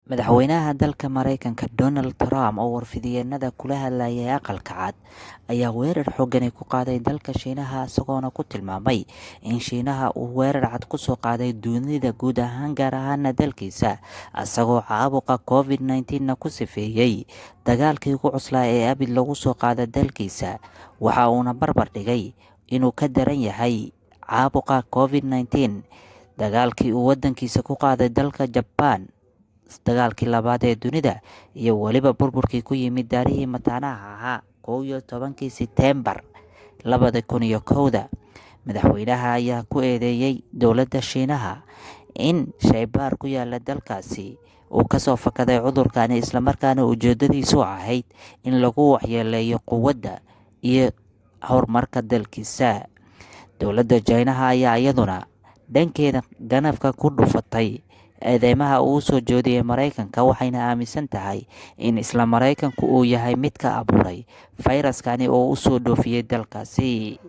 Madaxweynaha dalka Mareykanka Donald Trump oo warfidiyeenada kula hadlayay Aqalka Cad ayaa weerar xoogani ku qaaday dalka Shiinaha, isagoona ku tilmaamay in Shiinaha uu weerar cad kusoo qaaday dunida guud ahaan, gaar ahaana dalkiisa, isagoo caabuqa COVID-19 na ku sifeeyey dagaalkii ugu cuslaa ee abid lagu soo qaada dalkiisa. Waxa uuna barbar dhigay inuu ka daran yahay caabuqa COVID-19 dagaalkii uu wadankiisa ku qaaday dalka Jabaan dagaalkii labaad ee dunida iyo weliba burburkii ku yimid daarihii mataanaha ahaa 11-kii Seteembar 2001-da. Madaxweynaha ayaa ku eedeeyey dowladda Shiinaha in shaybaar ku yaala dalkaasi uu kasoo fakaday cudurkani, islamarkaana ujeedadiisu ahayd in lagu waxyeeleeyo quwadda iyo horumarka dalkiisa. Dowladda Jaynaha ayaa iyaduna dhankeeda ganafka ku dhufatay eedeymaha uu soo jeediyey Mareykanka, waxayna aaminsan tahay in isla Mareykanku uu yahay mid ka abuuray fayraskani oo usoo dhoofiyey dalkaasi.